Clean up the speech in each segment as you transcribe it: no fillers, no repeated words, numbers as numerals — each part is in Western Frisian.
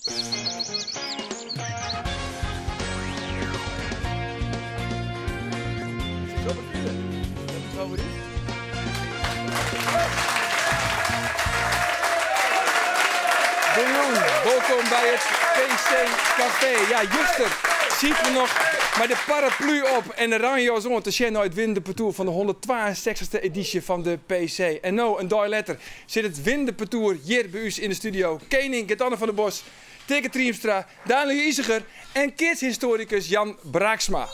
Goejûn, wolkom by it PC Kafee. Ja, juster sieten we noch mei de paraplu op en de reinjas oan te sjen nei it winnende partoer fan de 162ste edysje fan de PC. En no, in dei letter, sit it winnende partoer hjir by ús yn de studio. Kening Gert-Anne van der Bos, Teake Triemstra, Daniël Iseger en keatshistoarikus Jan Braaksma.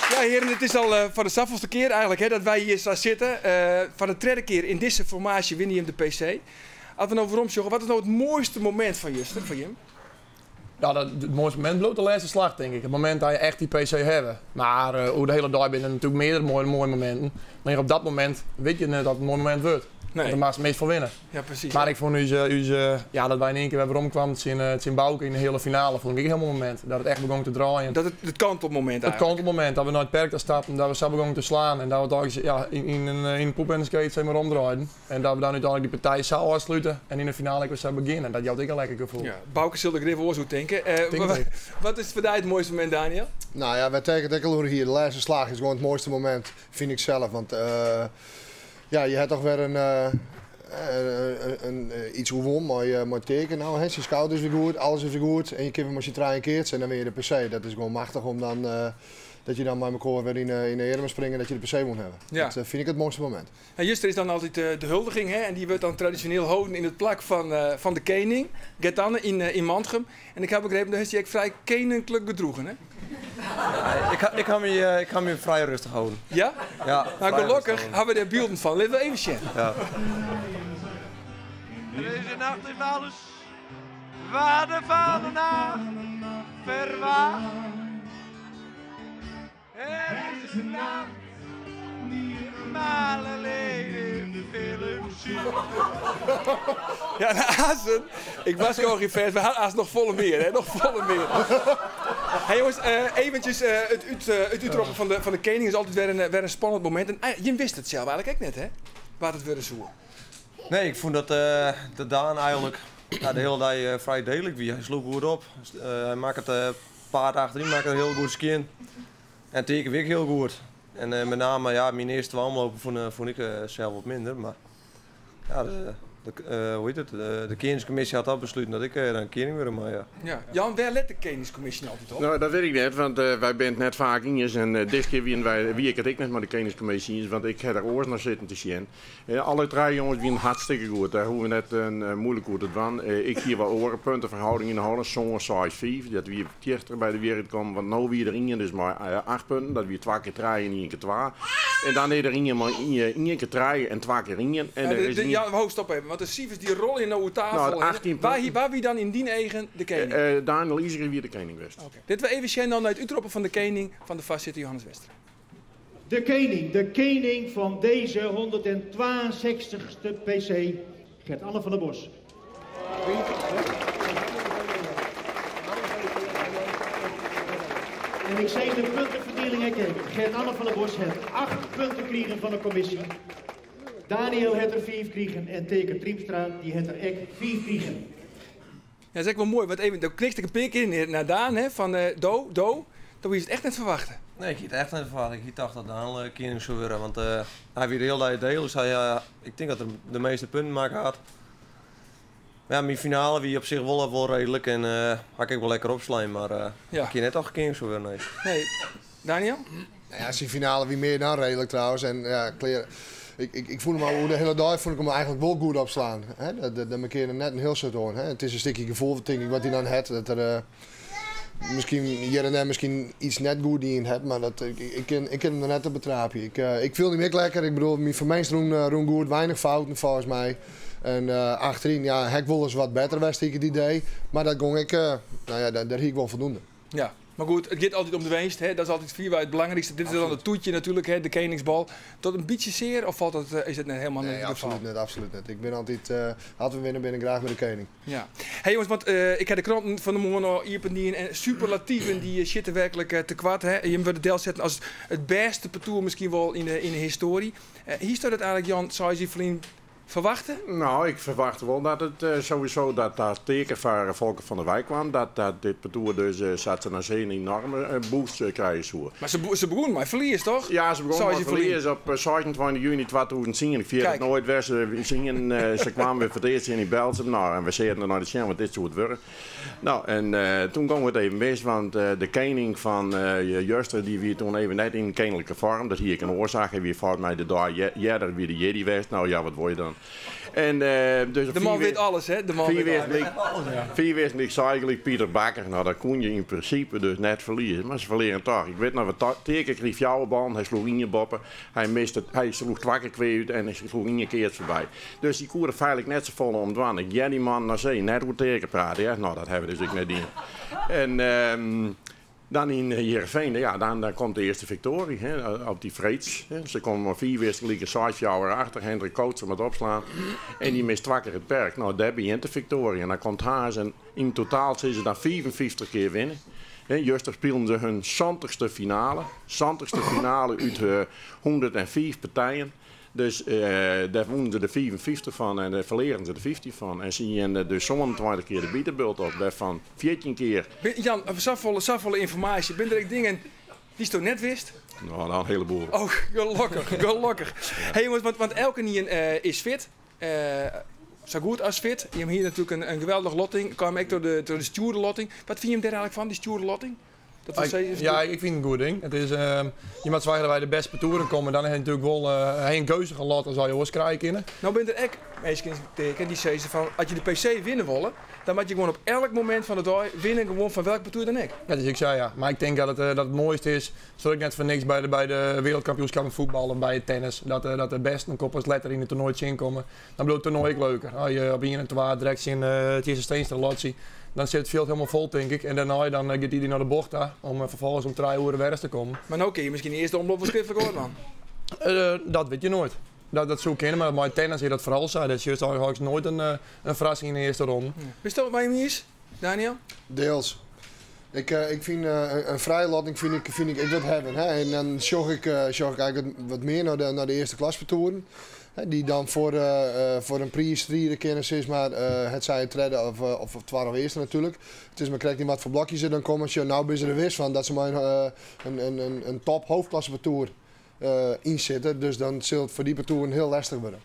Ja, hearen, it is al foar de safolste kear eigenlik hè, dat wy hjir sa sitte. Foar de tredde kear yn dizze formaasje winne jim de PC. As we no werom sjogge, wat is no it moaiste momint fan juster foar jim? Ja, dat, it moaiste momint bliuwt de lêste slach, tink ik. It momint dat je echt dy PC hawwe. Mar oer de hiele dei binne der natuerlik meardere moaie, moaie mominten. Mar op dat momint witte je net dat it in moai momint wurdt. Nee. Want der moatst meast foar winne. Ja, presys. Mar ik fûn ús, ús, ja, dat wy yn ien kear wer werom kwamen tsjin, tsjin Bauke yn de heale finale, fûn ik ek in hiel moai momint. Dat it echt begûn te draaien. Dat it, it kantelmomint It eigenlik. kantelmomint, dat we nei it perk ta stapten, dat we sa begûnen te slaan en dat we it eigentlik, ja, yn, yn, in, yn in poep en in skeet sis mar omdraaiden. En dat we dan úteinlik dy partij sa ôfslute en yn de finale ek wer sa begjinne. Dat jout ek in lekker gefoel. Ja, Bauke sil der grif oars oer tinke. Tink it ek. Wat is foar dy it moaiste momint, Daniël? Nou ja, wy tinke it ek al oer hier. De lêste slach is gewoan it moaiste momint, fyn ik sels. Want ja, je ha toch wer in, in, iets oerwûn mei, mei Teake no. Hè. Syn skouder is wer goed, alles is wer goed. En je kinne wer mei syn trijen keatse en dan win je de PC. Dat is gewoan machtich om dan, dat je dan mei mekoar wer yn de earmen springe dat je de PC wûn hawwe. Ja. Dat fyn ik it moaiste momint. En juster is dan altyd de huldiging, hè, en dy wurdt dan tradisjoneel holden yn it plak fan, fan de kening, Gert-Anne, yn, yn Mantgum. En ik ha begrepen, do hast dy ek frij keninklik gedroegen, hè? Ik ha, ik ha my, ik ha my frij rêstich holden. Ja? Ja. Nou, gelokkich hawwe we dêr bylden fan. Litte we even sjen. Ja. Deze nacht is alles waar de van de nacht verwacht. Er is een nacht die je normaal alleen in de film ziet. Ja, en Azen, ik warskôgje fêst, we ha aanst noch folle mear, hè, noch folle mear. Hey jonges, eventjes it út, it útroppen fan de, fan de kening is altyd wer in, wer in spannend momint. En jim wisten it sels eigenlik ek net, hè, wa't it wurde soe. Nee, ik fûn dat dat Daan eigenlik ja, de hiele dei frij deeglik wie. Hy sloech goed op. Hy makke it paad achteryn makke er hiel goed skjin. En Teake wie ek hiel goed. En met name ja, myn earste twa omlopen fûn, fûn ik sels wat minder. Mar ja, de, de, hoe hjit it? De keningskommisje hat al besluten dat ik dan kening wurde mei. Ja. Ja. Jan, wêr let de keningskommisje altyd op? No, dat wit ik net, want wy binne it net faak iens. En dizze kear wiene wy, wie ik it ek net mei de keningskommisje iens, want ik ha der oars nei sitten te sjen. Alle trije jonges wienen hartstikke goed, dêr hoege we net muoilik oer te dwaan. Ik hie wol oare punteferhâlding yn 'e holle, sân, seis, fiif. Dat wie tichter by de wierheid kommen, want no wie der ien dus mei acht punten, dat wie twa kear trije en ien kear twa. En dan is der ien mei ien kear trije en twa kear ien. En der is ien. Ja, ho, stop even, want de sifers dy rolje no oer tafel No, 18 punten. Wa wie dan yn dyn eagen de kening? Daniël Iseger wie de kening west. Oké. Litte we even sjen dan nei it útroppen fan de kening fan de foarsitter Johannes Westra. De kening, de kening fan dizze 162ste PC, Gert-Anne van der Bos. En ik sei de punteferdieling ek even. Gert-Anne van der Bos hat 8 punten krigen fan de kommisje. Daniël hat der 5 krigen en Teake Triemstra dy hat der ek 5 krigen. Ja, dat is ek wol moai, want even, do knikst ek in pear kear nei Daan, hè, fan do, do, do hiest it echt net ferwachte. Nee, ik hie it echt net ferwachte. Ik hie tocht dat Daan kening soe wurde, want hy wie de hiele dei deel, dus hy, ik tink dat er de measte punten makke hat. Mar ja, myn finale wie op sich wol, wol reedlik en ha ik ek wol lekker opslein, mar Ja. ik hie net tocht kening soe wurde, nee. Nee. Daniël? Nou ja, syn finale wie mear dan reedlik trouwens. En ja, klear. Ik, ik, ik fûn him al oer de hiele dei fûn ik him eigenlik wol goed opslaan. Hè? Dat, dat, dat mankearre net in hiel soad oan. Hè? It is in stikje gefoel, tink ik, wat hy dan hat. Dat er miskien hjir en dêr miskien iets net goed dien hat, mar dat, ik, ik, kin, ik kin him der net op betraapje. Ik, ik fielde him ek lekker. Ik bedoel, myn ferminst rûn, rûn goed, weinich fouten folgens my. En achteryn, ja, ha ik wolris wat better west, hie ik it idee. Mar dat gong ek, nou ja, dêr hie ik wol foldoende. Ja, mar goed, it giet altyd om de winst, hè? Dat is altyd fierwei it belangrykste. Dit is dan it toetje natuerlik, hè? De keningsbal. Docht in bytsje sear of falt dat, is dat net hielendal net Nee, it gefal? absolút net, absolút net. Ik bin altyd, as we winne, bin ik graach mei de kening. Ja. Hey jonges, want ik ha de kranten fan 'e moarn al iepen dien en superlativen dy sjitte werklik tekoart. Hè? Jim wurde delsetten as it bêste partoer miskien wol yn de, yn de histoarje. Hiest dat eigenlik, Jan, 6 jier ferlyn Ferwachte? Nou, ik ferwachte wol dat it sowieso dat dat teken foar Volker van der Wijk kwam, dat dat dit partoer dus, sa't se dan sizze, in enorme boost krije soe. Mar se begûnen mei ferlies, toch? Ja, se begûnen mei ferlies op 26 juny 2010. Ik ferjit it noait wer. Se kwamen wer foar it earst tsjin yn Berltsum. Nou, en we sieten der nei te sjen, want dit soe it wurde. Nou, en toen gong it even mis, want de kening fan juster die wie toen even net yn keninklike foarm. Dat hie ek in oarsaak. Hy wie foar my de dei earder wie de jierdei west. Nou ja, wat wol je dan? En, dus de man wit alles, hè? De man wit alles. Fiif earsten gelyk, seis gelyk Pieter Bakker. Nou, dat koene je yn prinsipe dus net ferlieze, mar se ferlearen toch. Ik wit noch, Teake krige fjouwer ballen, hy sloech ien boppe. Hy miste, hy sloech twa kear kwea út en hy sloech ien keats foarby. Dus dy koe der feitlik net safolle om dwaan. Ik hear dy man noch sizzen, net oer Teake prate, hear. No, dat hawwe we dus ek net dien. En dan yn Heerenveen, ja, dan komt de earste fiktoarje, hè, op dy freeds. Hè. Se komme mei fiif earsten gelyk en seis fjouwer achter. Hendrik Kootsen moat opslaan en dy mist twa kear it perk. No, dêr begjint de fiktoarje en dan komt Harns en yn totaal sille se dan 55 kear winne. Juster spilen se hun santichste finale. Santichste finale út 105 partijen. Dus dêr wûnen se de 55 fan en dêr ferlearen se de 15 fan. En se hiene dus 27 kear de bitebult op, wêrfan 14 kear. Jan, safolle ynformaasje. Binne der ek dingen dy'tsto net wist? No, dan in heleboel. Oh, gelokkich, gelokkich. Hey jonges, want elkenien is fit. Sa goed as fit. Jim hiene natuerlik in geweldich lotting. Kaam ek troch de stjoerde lotting. Wat fine jim dêr eigenlik fan, dy stjoerde lotting? Dat wil sizze, Ja, ik fyn it in goed ding. It is, je moatte soargje dat wy de bêste partoeren komme. Dan ha je natuerlik wol in geunstiger lot as je oars krije kinne. No binne der ek minsken teken dy't sizze fan as je de PC winne wolle, dan moat je gewoan op elk momint fan de dei winne, gewoan fan welk partoer dan ek. Dat is ek sa, ja. Mar ik tink dat it it moaiste is, Soe ik net foar niks by de wereldkampioenskappen fuotbal of by it tennis, dat de bêsten elkoar pas letter yn it toernoai tsjinkomme. Dan bliuwt it toernoai ek leuker. As je op ien en twa direkt tsjin Tjisse Steenstra lotsje, dan sit it fjild hielendal fol tink ik. En dêrnei dan giet iedereen nei de bocht ta om ferfolgens om trije oere wer ris te kommen. Mar no kinne je miskien earst de omloop wol skriftlik oan dwaan. Dat wit je noait. Dat soe kinne, mar mei tennis is dat foaral sa. Dêr sjochst eigenlik noait in ferrassing yn de earste ronde. Bisto it mei him iens? Daniel? Deels. Ik, ik fyn in frije lotting fyn ik, fyn ik ek wat hawwen. Hè. En dan sjoch ik, sjoch ik eigenlik wat mear nei de earste klaspartoeren. Hè, dy't dan foar, foar in priis stride kinne, sis mar. Hetsij it tredde of, of twadde of earste natuerlik. It is mar krekt yn wat foar blokjes se dan komme. Sjoch, no binne se der wis fan dat se mei in, in top hoofdklassepartoer yn sitte. Dus dan sil it foar dy partoeren hiel lestich wurde.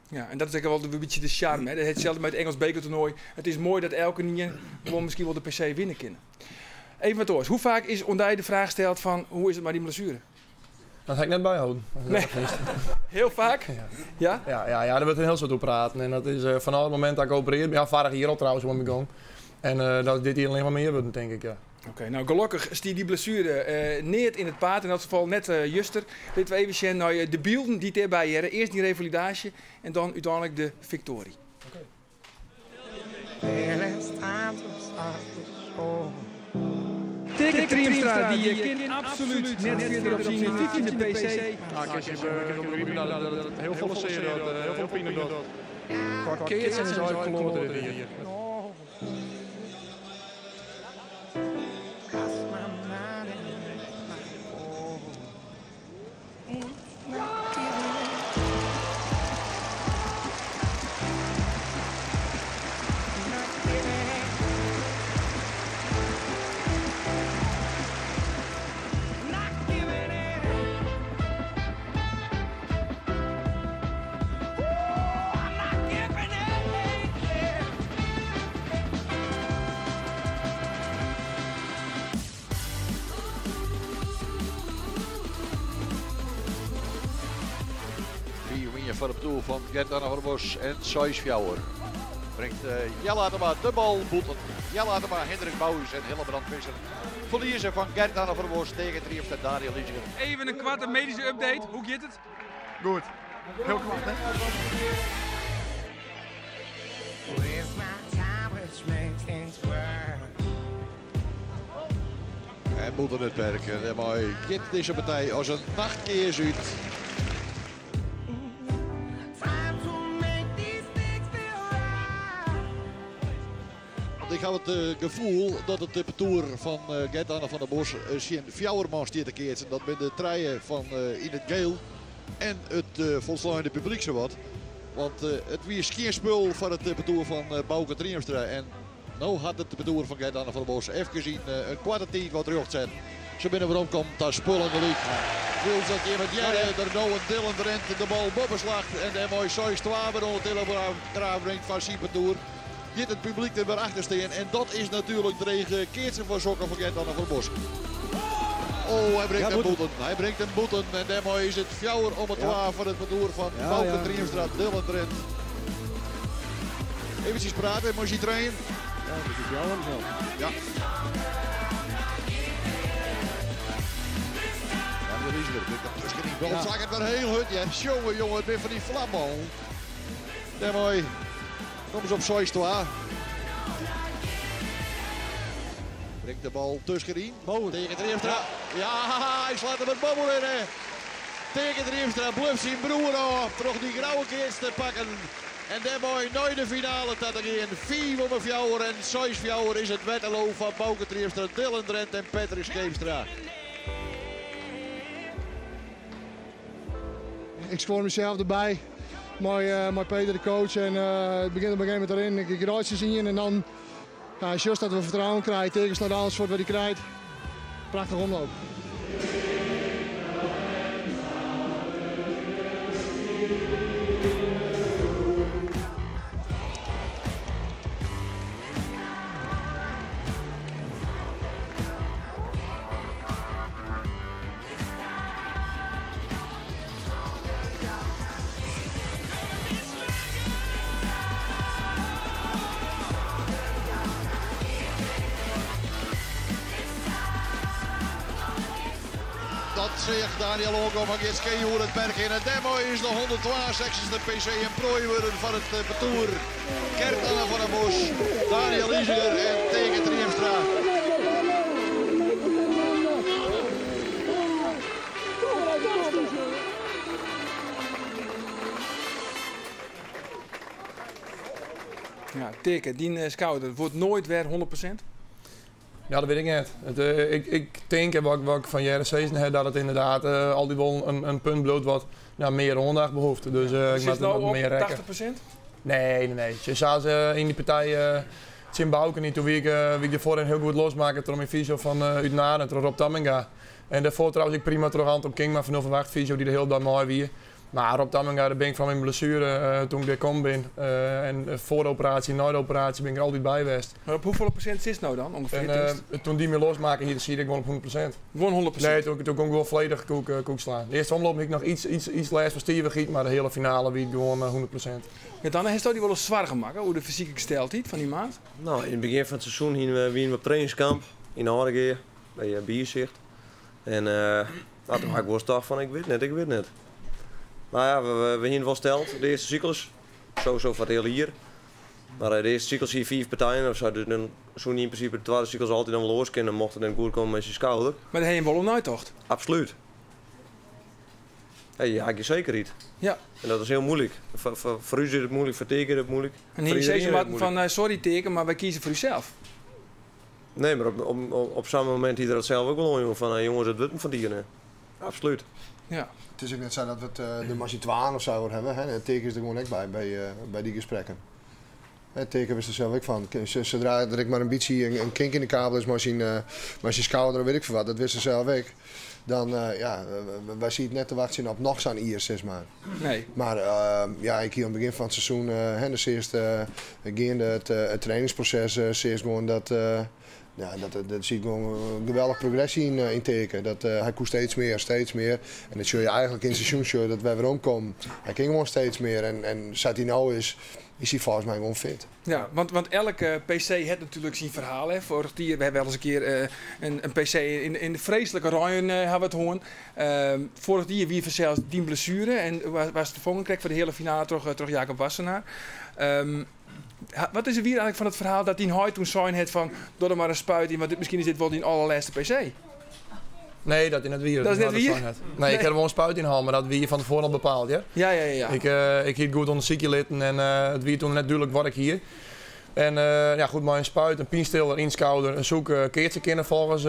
Ja, en dat is ek wol in bytsje de sjarme. Hè? Itselde mei it Engels bekertoernoai. It is moai dat elkenien gewoan miskien wol de PC winne kin. Even wat oars. Hoe faak is oan dy de fraach steld fan hoe is it mei dyn blessuere? Dat ha ik net byholden. Nee. Hiel faak? Ja. Ja? Ja, ja, ja, der wurdt in hiel soad oer praten. En dat is fanôf it momint dat ik operearre bin, ja, foarich jier al trouwens oan myn gong. En dat is dit jier allinnich mar mear wurden, tink ik, ja. Oké, no gelokkich stie dy blessuere neat yn it paad, yn elts gefal net juster. Litte we even sjen nei de bylden dy't dêrby hearre. Earst dy revalidaasje en dan úteinlik de fiktoary. Teake Triemstra dy kin absolút net fierder op syn fyftjinde PC. Dat it hiel folle sear docht, hiel folle pine docht. Kwa keatsen is eigentlik kloate dit jier. Fiif foar it doel fan Gert-Anne van der Bos en seis fjouwer. Bringt Jelle Adema de bal bûten. Jelle Adema, Hendrik Bouwhuis en Hillebrand Visser ferlieze fan Gert-Anne van der Bos tegen Triemstra en Daniel Liesiger. Even in koarte medyske update. Hoe giet it? Goed. Hiel koart, hè? En bûten it perk. En dêrmei giet dizze partij as in nachtkears út. Want ik haw it gefoel dat it partoer fan Gert-Anne van der Bos tsjin fjouwer man stiet te keatsen. Dat binne de trije fan yn it geel en it folsleine publyk sawat. Want it wie skjin spul foar it partoer fan Bauke Triemstra. En no hat it partoer fan Gert-Anne van der Bos efkes yn in koarte tiid wat rjocht set. Se binne weromkommen ta spul en gelyk. Wylst dat jimme it hearre, der no in Dylan Drent de bal boppe slacht en dêrmei 6-2 wer oan de telegraaf bringt foar syn partoer. Giet it publyk der wer achter stean en dat is natuerlik dreech keatsen foar sokken fan Gert-Anne van der Bos. Oh, hy bringt in bûten. Hy bringt in bûten en dêrmei is it fjouwer om 'e twa foar it partoer fan Bauke Triemstra, Dylan Drent. Eventsjes prate mei syn trainer. Ja, dat is jouwer zo. Ja. Ja, dat is weer. Tusken die bal zag het weer heel hard. Ja, jongen, jongen, het weer van die vlambal. Daarmee komen ze op 6-2. Brengt de bal tussenin. Tegen Triemstra. Ja, hij slaat hem het bobbel in. Hè. Tegen Triemstra bluft zijn broer af. Troch die grauwe keers te pakken. En daarmee nooit de finale dat er in 4 om 4 en 6-4 is het Wettelo van Bauke Triemstra, Dylan Drent en Patrick Scheepstra. Ik scoor mezelf erbij. Met Peter de coach en het begint op een gegeven moment erin. Ik rijd ze zien en dan ja, just dat we vertrouwen krijgen tegen slaat alles voor wat hij krijgt. Prachtig omloop. Dat zegt Daniel Ogo van Geert hoe het berg in. En demo is de 162e PC en prooi worden van het partour. Gert-Anne van der Bos, Daniel Iseger en Teake Triemstra. Ja, Teake, die schouder wordt nooit weer 100%? Ja, dat weet ik niet. Ik denk en wat ik van Jere Season heb, dat het inderdaad altijd wel een punt bloot wat nou, meer aandacht behoeft. Dus ik moet nou wat meer rekken. 80%? Nee, nee, nee. Ze zaten in die partij Jim Bouke niet, toen wie ik de voorin heel goed losmaakte door mijn fysio van uit Naarden, door Rob Tamminga. En daarvoor trouwens ik prima terug Anton King, maar van 0 fysio die de hele dag mooi wie. Maar Rob Tamminga, daar ben ik van mijn blessure toen ik er kom ben. En voor de operatie, na de operatie ben ik er altijd bij geweest. Maar op hoeveel procent zit het nou dan ongeveer? En, toen die me losmaken hier, zie ik gewoon op 100%. Gewoon 100%? Nee, toen kon ik wel volledig koek slaan. De eerste omloop heb ik nog iets last van stevig, maar de hele finale wie ik gewoon 100%. Ja, dan heeft die wel eens zwaar gemaakt, hoe de fysieke gesteldheid van die maat? Nou, in het begin van het seizoen gingen we op trainingskamp in Hardergeer, bij Bierzicht. En nou, toen had ik wel eens gedacht van, ik weet net. Nou ja, we hebben wel steld, de eerste cyclus. Sowieso voor het hele hier. Maar de eerste cyclus hier 4 partijen of zo. Dus dan zou in principe de tweede cyclus altijd dan wel los kunnen, mocht het dan goed komen met zijn schouder. Maar daar heb je wel een uittocht? Absoluut. Hey, ja, ik zeker niet. Ja. En dat is heel moeilijk. Voor u is het moeilijk, voor Teake is het moeilijk. En hier zei ze van sorry Teake, maar wij kiezen voor uzelf. Nee, maar op zo'n moment hier dat zelf ook wel om van jongens, het wordt van dieren. Absoluut. Ja. Het is ook net zo dat we het, de Macitoaan of zo hebben. Hè? Het teken is er gewoon ook bij die gesprekken. Het teken wist er zelf ook van. Zodra er maar een beetje een kink in de kabel is, maar zijn schouder, weet ik veel wat, dat wist ze zelf ook. Dan, ja, wij zien het net te wachten op nog zo'n Iers, zeg maar. Nee. Maar ja, ik hier aan het begin van het seizoen, dus eerst gaande het trainingsproces, eerst gewoon dat. Ja, dat zie ik gewoon een geweldige progressie in teken. Dat, hij koest steeds meer, steeds meer. En dat zul je eigenlijk in het seizoen dat wij weer omkomen. Hij ging gewoon steeds meer. En zat hij nou is, is hij volgens mij gewoon fit. Ja, want elke PC heeft natuurlijk zijn verhaal. Hè. Vorig jaar, we hebben wel eens een keer een PC in de vreselijke rijen hebben we het hoorn. Vorig jaar wie zelfs die blessure en was de volgende voor de hele finale terug Jacob Wassenaar. Wat is er weer eigenlijk van het verhaal dat die hij toen zijn het van door er maar een spuit in, want dit, misschien is dit wel die allerlaatste PC? Nee, dat in het wier. Dat is net wier? Nee, ik heb er wel een spuit in halen, maar dat wier van tevoren al bepaald, ja? Ja. Ik hield goed onder ziekje litten en het wier toen net duidelijk wat ik hier. En ja, goed, maar een spuit, een pienstiller, een schouder, een zoek keertje kennen volgens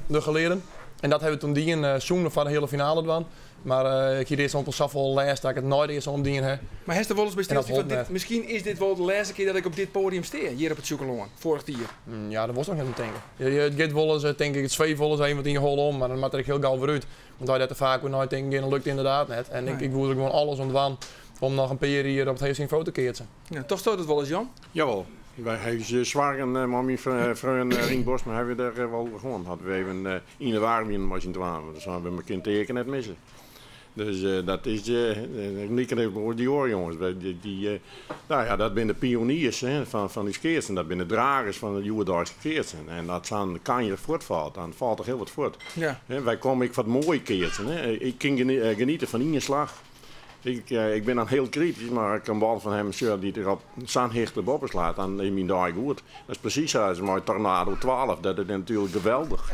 de geleerden. En dat hawwe we toen dien sûnder foar de heale finale dwaan. Mar ik hie de earste omloop safolle lêst dat ik it nei de earste omloop dien ha. Mar hast der wolris by En dat stilstien fan holp dit, net. miskien is dit wol de lêste kear dat ik op dit poadium stean, hjir op it Sjûkelân, foarich jier? Ja, dêr wolst noch net oan tinke. It giet wolris, tink ik, it sweeft wolris even wat yn je holle om, mar dan moat der ek hiel gau wer út. Want as je dêr te faak oer neitinken gean, dan lukt it ynderdaad net. En ik woe der gewoan alles oan dwaan om noch in pear jier op it heechste nivo te keatsen. Ja, tochtsto dat wolris, Jan? Jawol. Wy hawwe soargen mei myn freon Rienk Bosma hawwe we dêr wol oer hân. As we even yn de war wienen mei syn twaen, want dan seinen we, we kinne Teake net misse. Dus dat is, liket even oars dy oare jonges. Dy, no ja, dat binne de pioniers fan ús keatsen. Dat binne de dragers fan it hjoeddeiske keatsen. En as sa'n kanjer fuortfalt, dan falt der hiel wat fuort. Wy komme ek foar it moaie keatsen. Ik kin geniete fan ien slach. Ik bin dan hiel kritysk, mar as ik in bal fan him sjoch dy't er op sa'n hichte boppe slaat, dan is myn dei goed. Dat is presys sa as mei Tornado 12, dat is natuerlik geweldich.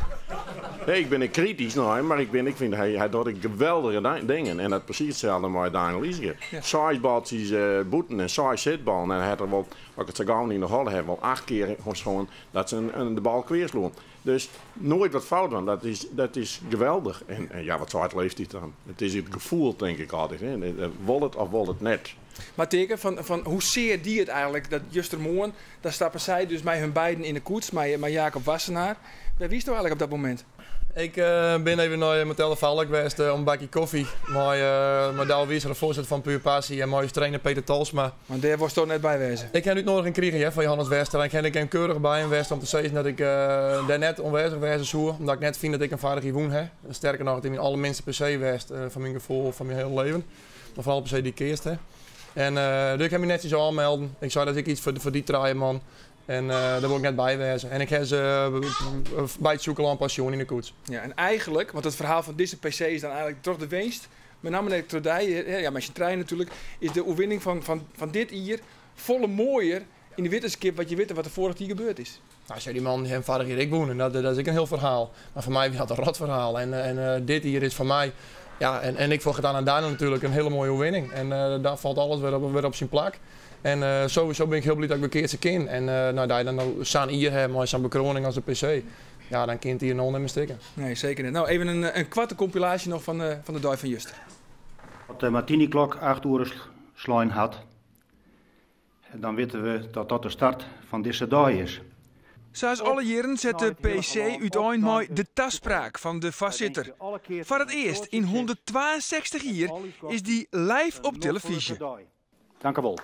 Ik bin ek kritysk nei him, mar ik bin, ik fyn hy, hy docht ek geweldige dingen. En dat presys itselde mei Daniël Iseger. Seis baltsjes bûten en seis sitballen en hy hat der wol, as ik it sa gau yn de holle ha, wol 8 kear sjoen dat se de bal kwearsloegen. Dus noait wat fout dwaan, dat is geweldich. En ja, wat seit leeftiid dan? It is it gefoel, tink ik altyd. Wol it of wol it net? Mar Teake, fan hoe sear die it eigenlik dat justermoarn, dan stappe sy dus mei hun beiden yn de koets, mei Jacob Wassenaar. Wêr wiesto eigenlik op dat momint? Ik bin even nei Motel de Valk west om in bakje kofje mei Douwe Wiersma, de foarsitter fan Puur Passie, en mei ús trainer Peter Tolsma. Want dêr wolsto net by wêze? Ik ha in útnodiging krigen hear, fan Johannes Westra. Ik ha ek keurich by him west om te sizzen dat ik dêr net oanwêzich wêze soe, omdat ik net fyn dat ik him foarich jier wûn ha. Sterker noch, it is myn allerminste PC west fan myn gefoel fan myn hiele leven. Mar foaral de PC dy't ik keatst ha. En dus ik ha my netsjes ôfmelden. Ik sei dat is ek iets foar dy trije man. En dêr wol ik net by wêze. En ik ha se by it Sjûkelân pas sjoen yn de koets. Ja, en eigenlik, want it ferhaal fan dizze PC is dan eigenlik troch de winst, benammen ek troch dy, ja, mei syn trijen natuerlik, is de oerwinning fan dit jier folle moaier yn de wittenskip wat je witte wat der foarich jier gebeurd is. Nou, sjoch, dy man dy ha foarich jier ek wûn en dat is ek in hiel ferhaal. Mar foar my wie dat in rot ferhaal. En dit jier is foar my, ja, en ek foar Gert-Anne en Daniël natuerlik, in hiele moaie oerwinning. En dan falt alles wer op syn plak. En sowieso bin ik hiel bliid dat ik wer keatse kin. En nou, dat je dan no sa'n jier ha mei sa'n bekroaning as de PC, ja, dan kin it jier no net mear stikken. Nee, seker net. Nou, even in koarte kompilaasje noch fan de dei fan juster. As de Martiniklok 8 oere slein hat, dan witte we dat dat de start fan dizze dei is. Sa as alle jierren set de PC útein mei de taspraak fan de foarsitter. Foar it earst yn 162 jier is dy live op telefyzje. Dank wol.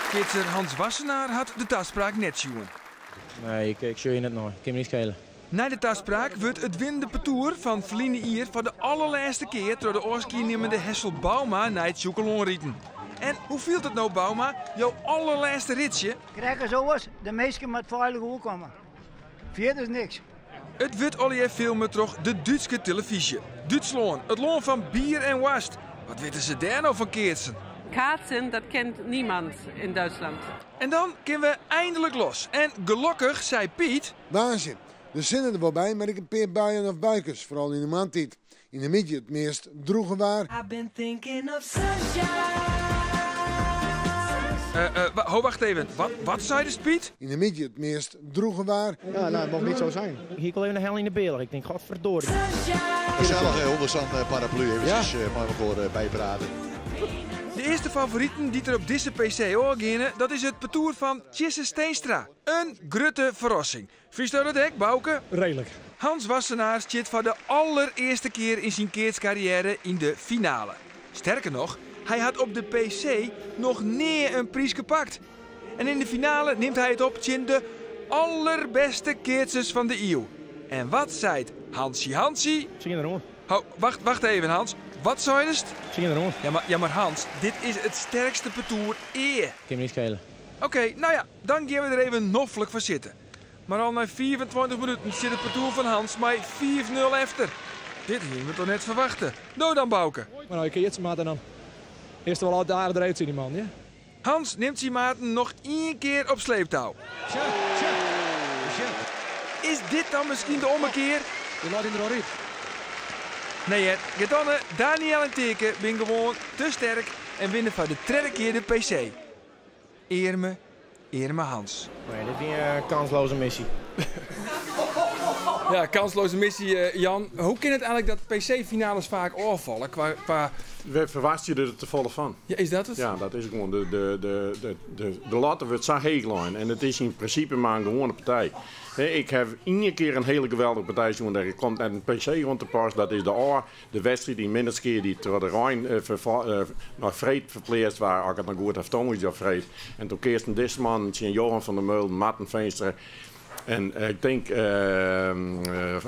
Keatser Hans Wassenaar hat de taspraak net sjoen. Nee, ik sjoch hjir net nei. Kin my niet skele. Nei de taspraak wurdt it winnende partoer fan ferline jier foar de allerlêste kear troch de ôfskiernimmende Hessel Bouma nei it Sjûkelân riden. En hoe fielt it no, Bouma, jo allerlêste ritsje? Krekt as oars, de minsken moat feilich oerkomme. Fierders niks. It wurdt allegear filme troch de Dútske telefyzje. Dútslân, it lân fan bier en woarst. Wat witte se dêr no fan keatsen? Kaatsen, dat kent niemand in Duitsland. En dan kinne we eindelijk los. En gelokkich, sei Piet. Waanzin. De sinne der wol by, mar ek in pear buien of buikes, foaral yn de moarntiid. Yn de middei it meast drûge waar. I've been thinking of sunshine. Ho, wacht even. Wat sei Piet? Yn de middei it meast drûge waar. Ja, nou, het mocht niet zo zijn. Hier al even de hel in de beeld. Ik denk, godverdorie. Gezellig onder zo'n paraplu eventjes mei elkoar bijpraten. De earste favoriten dy't der op dizze PC oangeane, dat is it partoer fan Tjisse Steenstra. In grutte ferrassing. Fynsto dat ek, Bouke? Redelijk. Hans Wassenaar stiet foar de allerearste kear yn syn keatskarriêre yn de finale. Sterker noch, hy hat op de PC noch nea in pryske pakt. En yn de finale nimt hy it op tsjin de allerbêste keatsers fan de iuw. En wat seit Hansie Hansie? Tsjin deroan. Ho, wacht, wacht even Hans. Wat seidest? Tsjin deroan. Ja, maar Hans, dit is it sterkste partoer ea. Kin my niet skele. Oké, nou ja, dan gean we der even noflik foar sitten. Mar al nei 25 minuten sit it partoer fan Hans mei 5-0 efter. Dit hiene we toch net ferwachte. No dan, Bouke. Maar nou, ik keatse moat en dan is er wel altijd aardig eruit zien die man, ja? Hans nimt syn maten noch ien kear op sleeptou. Tja, tja, tja. Is dit dan miskien de ommekear? Je laat him der al út. Nee hear, Gert-Anne, Daniël en Teake binne gewoan te sterk en winne foar de tredde kear de PC. Earme, earme Hans. Nee, dit wie in kansloze missie. Ja, kansloze missie, Jan. Hoe kin it eigentlik dat PC-finales faak ôffalle? Kwa. We ferwachtsje der te folle fan. Ja, is dat it? Ja, dat is gewoan de latte wurdt sa heech lein en it is yn prinsipe mar in gewoane partij. Ik haw ien kear in hiele geweldige partij sjoen, dêr komt net in PC oan te pas. Dat is de ôf de wedstriid yn Minnertsgea dy't troch de rein nei freed ferpleatst waard, as ik it noch goed haw, tongersdei of freed. En toen keatsten dizze mannen tsjin Johan van der Meulen, Marten Feenstra en ik tink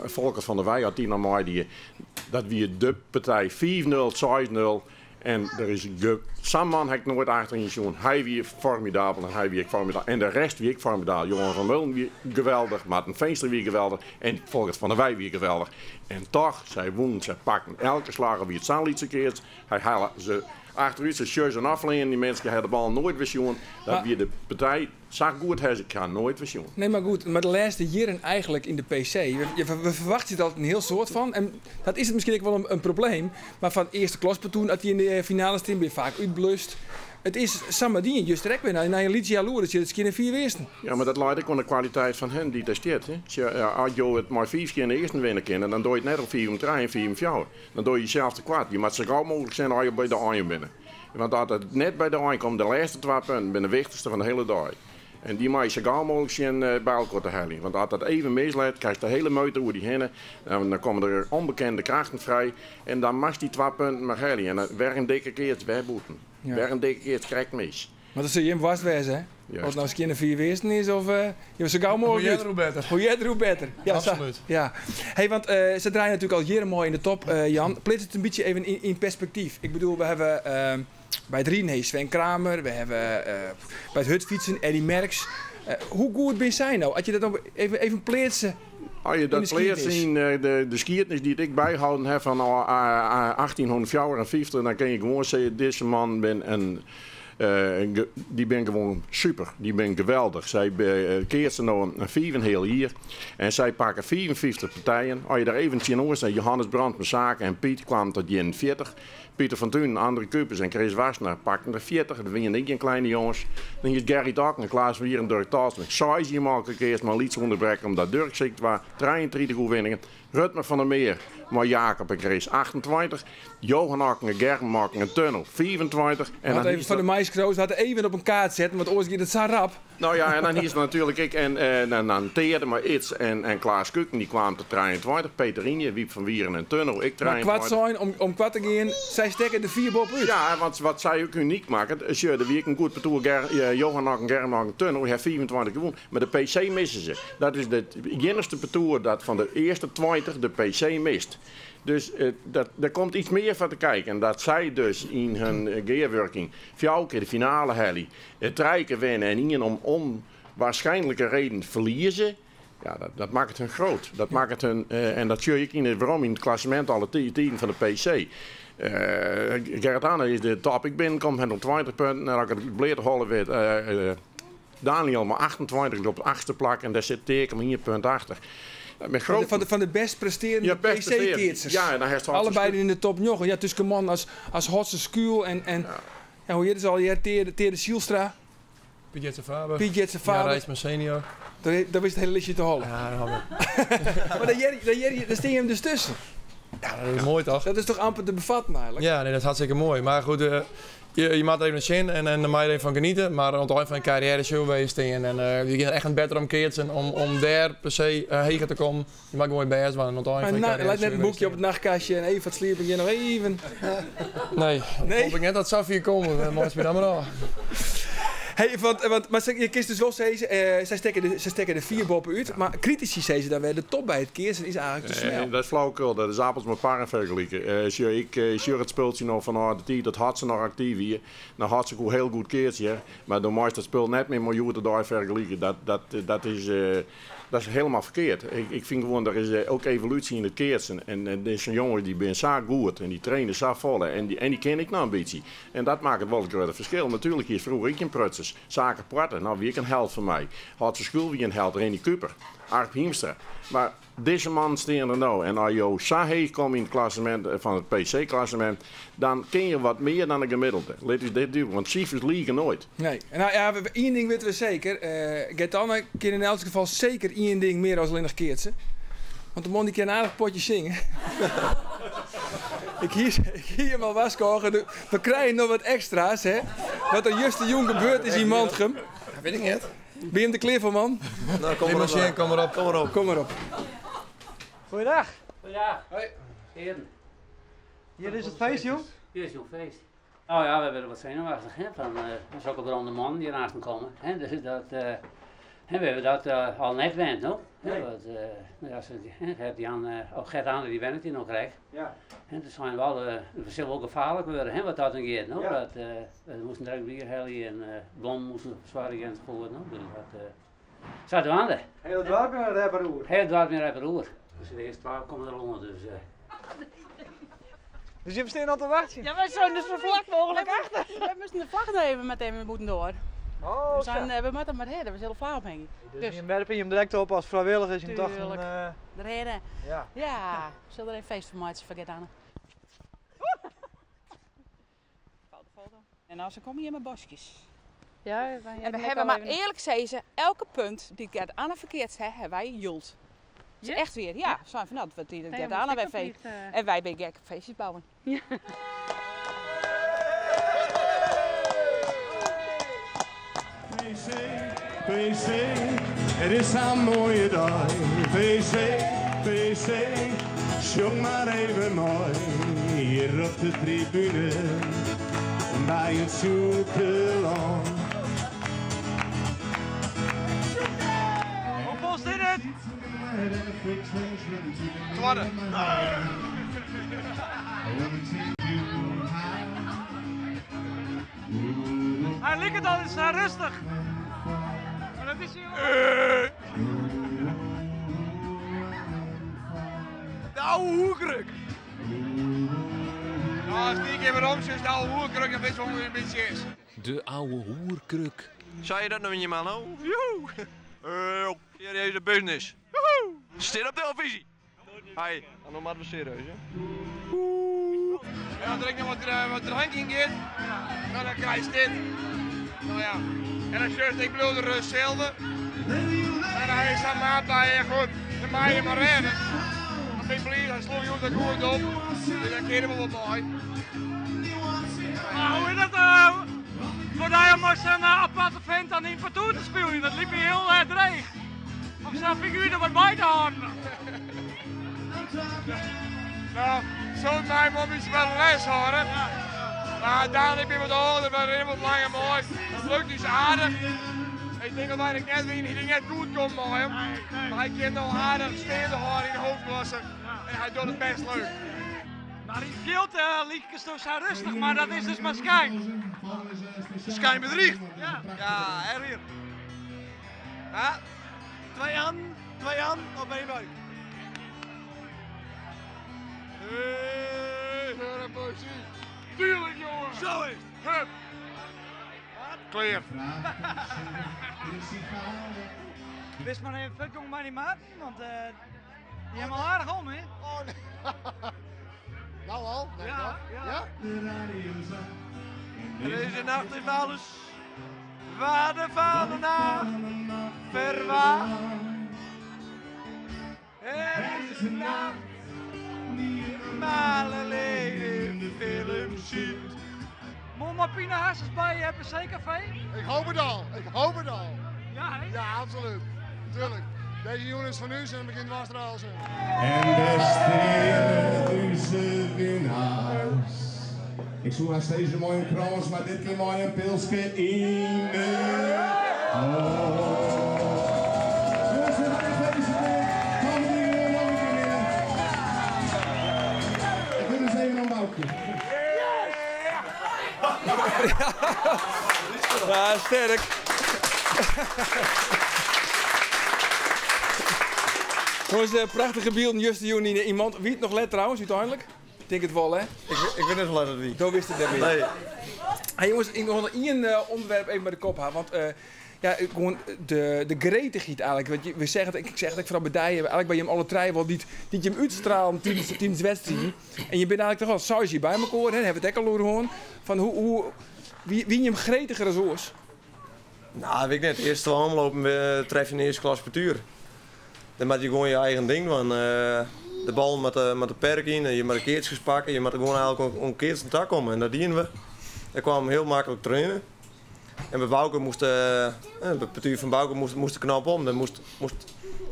Folkert van der Weij, as dy noch meidie. Dat wie de partij 5-0, 6-0. En der is sa'n man ha ik noait achteryn sjoen. Hy wie formidabel en hy wie ek formidabel. En de rest wie ek formidabel. Johan van Meulen wie geweldich, Marten Feenstra wie geweldich en Folkert van der Weij wie geweldich. En toch, sy wûnen, sy pakten elke slach, al wie it sa'n lytse keats. Hy helle se achterút, se sjoch se ôffleanen, dy minsken ha de bal noait wer sjoen. Dat wie de partij. Sa goed ha ik har noait wer sjoen. Nee, mar goed, mar de lêste jierren eigentlik yn de PC. We ferwachtsje der altyd in hiel soad fan. En dat is it miskien ek wol in probleem. Mar fan earste klaspartoeren, as dy yn de finale stean, binne faak útblust. It is samar dien, juster ek wer nei in lyts healoere sit it skjin in fiif earsten. Ja, mar dat leit ek oan de kwaliteit fan hen dy't dêr stiet. As jo it mei fiif skjinne earsten winne kinne, dan doe je it net om fiif om trije en fiif om fjouwer. Dan doe je jesels tekoart. Je moatte sa gau mooglik sjen as jo by de ein binne. Want as it net by de ein komt, de lêste twa punten binne de wichtichste fan de hiele dei. En dy moat je sa gau mooglik sjen by elkoar te heljen. Want as dat even misleit, krijst de hiele meute oer dy hinne. Dan komme der ûnbekende krachten frij. En dan moatst dy twa punten mar helje. En wer in dikke keats, wer bûten. Wer in dikke keats, krekt mis. Mar dat sil jim woarst wêze, hè? Oft it no skjinne fiif earsten is of jo sa gau mooglik Hoe earder hoe better. Hoe earder hoe better. Ja, Absoluut. Sa, ja. Hey, want se draaie natuerlik al jierren moai yn de top, Jan. Pleats it in bytsje even yn perspektyf. Ik bedoel, we hawwe by it riden hey, Sven Kramer, we hawwe by it hurdfytsen Eddy Merckx. Hoe goed binne sy no? As je dat no even pleatse As je dat pleatse yn de skiednis dy't ik byholden ha fan 1854, dan kin je gewoan sizze, dizze mannen binne in Dy binne gewoan super, dy binne geweldich. Sy keatse no in fiif en heal jier en sy pakke 55 partijen. As je der even tsjinoer stean, Johannes Brandsma, Sake en Piet kwamen tot 41. Pieter van Tuinen, André Kuipers en Chris Wassenaar pakten der 40. Dat wiene ek gjin kleine jonges. Dan hiest Gerrit Okken, Klaas van Wieren en Durk Talsma. Seis jier mei elkoar keatst, mei in lyts ûnderbrekken omdat Durk siik waard. 33 oerwinningen. Rutmer van der Meer mei Jacob en Chris 28, Johan Okken, Germ Okken en Tunnel 25. En dan even foar de meiskroos, hat even op in kaart setten, want oars giet it sa rap. No ja, en dan hiest natuerlik ek en dan Teade mei Ids en Klaas Kuken, dy kwamen tot 23. Peter Ynje, Wiep van Wieren en Tunnel ek 23. Mar koart sein, om koart te gean, sy stekke der fier boppe út. Ja, want wat sy ek unyk makket, sjoch, der wie ek in goed partoer, Johan Okken, Germ Okken, Tunnel, dy ha 25 wûn. Mar de PC misse se. Dat is it iennichste partoer dat fan de earste 20 de PC mist. Dus dat, der komt iets mear foar te kijken. En dat sy dus yn hun gearwurking fjouwer kear de finale helje, trije kear winne en ien om onwaarschijnlijke reden ferlieze, ja, dat makket hun groot. Dat makket hun, en dat sjoch ik yn it werom yn it klassemint alle tiden fan de PC. Gerrit Anne is de top. Ik binnenkommen hat noch 20 punten en as ik it bleate holle wit, Daniel mei 28 op it achtste plak en dêr sit Teake mei ien punt achter. Fan de bêst prestearjende PC-keatsers. Ja, en dan hast Allebeide yn de top njoggen. Ja, tusken mannen as Hotze Schuil en ja, hoe hjit se allegear? Teade Zylstra. Piet Jetze Faber. Piet Jetze Faber. Jan Reitsma senior. Dan wist it hiele listje te holle. Ja, dat hawwe Mar dêr stean jim dus tusken. Ja, dat is moai toch? Dat is toch amper te bevatten eigentlik? Ja, nee, dat is hartstikke moai. Mar goed, je moatte der even sjen en der mei der even fan genieten. Mar oan it ein fan je karriêre sjogge we wêr je stean. En je gean der echt net better om keatsen om dêr per se heger te kommen. Je moatte gewoan je bêst dwaan en oan it ein fan je karriêre Leit net in boekje op it nachtkastje en even foar it sliepen gean noch even. Nee, nee? Hoop ik net dat it safier komt. Dan meitsje my dan mar ôf. Hey, want, mar je kinst dus wol sizze, sy stekke der fier boppe út, mar kritisy sizze dan wer, de top by it keatsen is eigentlik te smel. Dat is flauwekul, dat is appels mei parren fergelike. Sjoch, ik sjoch it spultsje no fanôf de tiid dat Hotze noch aktyf wie. No, Hotze koe hiel goed keatse, hear, mar do meist dat spul net mear mei hjoed-de-dei fergelike. Dat is helemaal ferkeard. Ik fyn gewoan, der is ook evolúsje yn it keatsen. En dizze jonges dy binne sa goed en dy traine sa folle en dy kinne ek noch in bytsje. En dat makket wol it grutte ferskil. Natuerlik hiest froeger ek gjin prutsers. Sake Poarte, no wie ek in held foar my. Hotze Schuil wie in held, Renny Kuiper, Arp Hiemstra. Mar dizze mannen stean der no. En as jo sa heech komme yn it klassemint fan it PC-klassemint, dan kin je wat mear dan de gemiddelde. Lit ús dit dúdlik, want sifers lige noait. Nee. En nou ja, ien ding witte we seker. Gert-Anne kin yn elts gefal seker ien ding mear as allinnich keatsen. Want de man die kin aardich potje zingen. Ik hie, ik hie him al warskôge. We krije noch wat ekstra's, hè. Wat der justerjûn gebeurd is yn Mantgum. Wit ik net. Binne jim der klear foar, man? Nou, kom maar op. Kom maar op. Kom maar op. Kom maar op. Goeiedag. Goeiedag. Hoi. Heren. Hier is it feest, jong. Hier is jouw feest. Nou ja, we werden wat zenuwachtig, hè, van zulke brandende mannen die ernaast komen. Hè, dus dat, hè, we hebben dat al net wend, no? Hè, Nee. want, nou ja, ze, hè, Gert Jan, of Gert Anne die wennet hier nog krijgt. Ja. Hè, dat zijn wel, het zal wel gevaarlijk worden, hè, wat dat dan gaat, no? Ja. Dat, we moesten direct bier halen en blom moesten verzorgen enzovoort, no? Dus dat zat er aan de. Heel het dorp in een rapperoer. Heel het dorp in een rapperoer. Dus de eerste 12 komen er onder, dus. Dus je bent al te wachten? Ja, wij zijn dus zo vlak mogelijk achter. Wij moesten de vlag nemen meteen, we moeten door. Oh, we, zijn, zo. we moeten maar heen, we zullen vlag ophangen. Dus je werpt je hem direct op als vrijwilliger. Je dacht van, Tuurlijk. De reden. Ja. Ja, we zullen er een feest van maken, vergeet aan. En als ze komen hier met bosjes. Ja, wij En we hebben maar eerlijk zeggen, elke punt die Gert Anne verkeerd heeft, hebben wij jult. Het is echt weer, ja. Zijn van dat, wat die Nee, Gert maar Anne bij zeker feest. niet, En wij bij gek feestjes bouwen. Ja. PC, PC, het is een mooie dag. PC, PC, zong maar even mooi. Hier op de tribune, bij het zoekeland. Hoe post dit het? Twadde. Hij lijkt het al, is hij rustig. Maar dat is hij De oude hoerkruk. Nou, als die keer weer om is, de oude hoerkruk, dan weet je hoe een beetje is. De oude hoerkruk. Zei je dat nou in je man, oh? Joehoe! Serieuze business. Joehoe! Stil op televisie. Hey, dan maar we serieus, hè? En dan drink je wat drank in gaat, nou, dan krijg je dit. Nou ja, en dan zegt ik bedoel er hetzelfde. En dan is zijn maat bij en goed, dan maak je maar redden. Dan ben ik blij, dan sloeg je dat goed op. Dus dan keer je wel wat mooi. Maar hoe is dat voor die om zo'n aparte vent aan in partour te spelen? Dat liep me heel dreig. Om zo'n figuur er wat bij te houden. Nou, zo'n mij moet iets wel les horen. Maar daar heb je wat ouder, maar wat langer mooi. Dat lukt dus aardig. Ik denk dat hij net weer niet net goed komt mooi. Maar hij kent al aardig steende horen in de hoofdklasse. En hij doet het best leuk. Maar in beeld liep het zo rustig, maar dat is dus maar schijn. Schijn bedriegt. Ja. Ja, er weer. Ja, 2 aan, 2 aan op één buik. Hey, Tuurlijk, jongen. Zo is het. Hup. Clear. Wist maar even fucking maar die maat, want die hebben al aardig om, hè? Oh nee. Nou al? Nee, ja, toch? ja. Deze nacht is alles waar de vader nacht verwacht. Er is een nacht die je normaal alleen in de film ziet. Moet maar Pina Hassens bij je PC Café? Ik hoop het al. Ik hoop het al. Ja, hè? Ja, absoluut. Tuurlijk. Deze jongen is van u en begint was er al zijn. En beste winnaars. Ik zoek haar steeds een mooie krans, maar dit keer mooi een pilsje in de hand. Jongens, we gaan gefeliciteerd. Komende uur nog een keer winnen. Ik wil eens even een boutje. Ja, sterk. Jongens, prachtige beelden, Juste Juni. Iemand, wie het nog let trouwens, uiteindelijk? Ik denk het wel, hè? Ik weet niet zo let wie. Zo wist het net meer. Nee. Hey, jongens, ik wil nog één onderwerp even bij de kop houden. Want ja, gewoon de gretigheid eigenlijk. Want je, we zeggen het, ik zeg het ik vooral bij die, eigenlijk bij je hem alle treien wel niet je hem uitstralen tijdens de wedstrijd. En je bent eigenlijk toch wel saus hier bij elkaar, hè? Hebben we het ook al over gehoord. Van wie je hem gretiger als oors? Nou, weet ik net. Eerst wel omlopen, we treffen in de eerste klas partuur. Dan moat je gewoan je eigen ding dwaan. De bal moat de perk yn en je moatte keatskes pakke. Je moatte gewoan eigentlik oan keatsen takomme en dat dienen we. Dêr kwamen we hiel maklik trainen. En by Bauke moast, by it partoer fan Bauke moast de knop om. Der moast,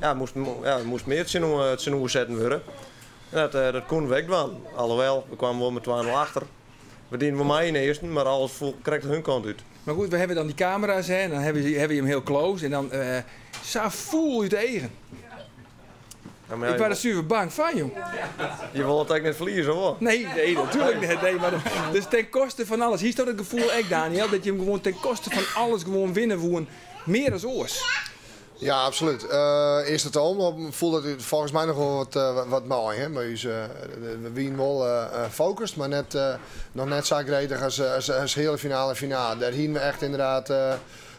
ja, moast, ja, moast mear tsjinoer setten wurde. En dat koenen we ek dwaan. Alhoewel, we kwamen wol mei 2-0 achter. We dienen wol mei yn de earsten, mar alles foel krekt hun kant út. Mar goed, we hawwe dan dy kamera's hè, en dan hawwe je him hiel close en dan sa fûl út de eagen. Ja, mar ja, Ik waard der suver bang fan, jong. Je wolle it ek net ferlieze, of wol? Nee, nee, natuerlik net. Nee, mar dus ten koste fan alles. Hiest dat it gefoel ek, Daniël, dat je him gewoan ten koste fan alles gewoan winne woenen, mear as oars? Ja, absolút. Earste omloop foel dat folgens my noch wol wat mei. Hè? Mar ús, we wienen wol focust, mar net, noch net sa gretich as heale finale en finale. Dêr hienen we echt ynderdaad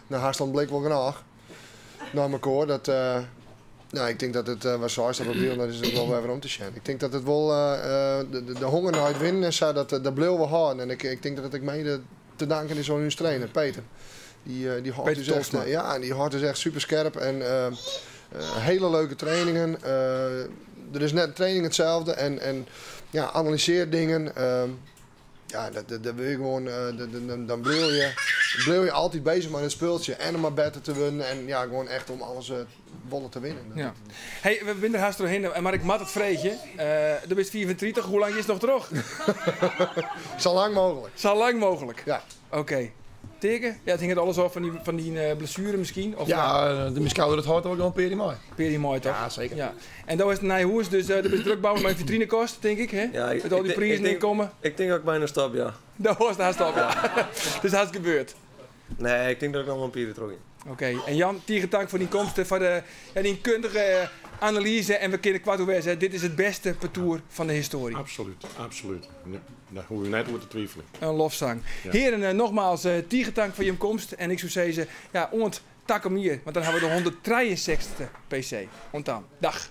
nei hast oan blik wol genôch nei mekoar. Dat, no, ik tink dat it, wat seist op it byld, dat is it wol wer werom te sjen. Ik tink dat it wol, de honger nei it winnen en sa, dat bliuwe we hâlden. En ik tink dat it ek mede te danken is oan ús trainer, Peter. Dy, dy hâldt ús echt, ja, dy hâldt ús echt super skerp en hele leuke trainingen. Der is net in training itselde en ja, analysear dingen. Ja, dat, dat wil je gewoan, dan bliuwe je altyd bezich mei dat spultsje. En om mar better te wurden en ja, gewoan echt om alles wolle te winnen. Ja. Hey, we binne der hast trochhinne, mar ik moat it freegje. Do bist 35, hoe lang giest noch troch? Sa lang mooglik. Sa lang mooglik? Ja. Oké. Teake? Ja, it hinget alles ôf fan dyn blessuere miskien? Of Ja, de myn skouder dat hâldt wol gewoan in pear jier mei. In pear jier mei, toch? Ja, seker. Ja. En do hast in nij hûs, dus do bist drok bouwen mei in vitrinekast, tink ik, hè? Ja, Met al dy prizen dy't komme. Ik tink dat ik byna stop, ja. Do hast hast op, ja. Dus hast gebeurd. Nee, ik tink dat ik noch wol in pear jier troch gean. Oké, en Jan, tige tank foar dyn komst, foar de, ja, dyn kundige analyze. En we kinne koart oer wêze, dit is it bêste partoer fan de histoarje. Absolút, absolút. Dêr hoege we net oer te twiveljen. In lofsang. Ja. Hearen, nogmaals tige tank foar jim komst. En ik soe sizze, ja, oant takom jier, want dan hawwe we de 163ste PC. Oant dan. Dag.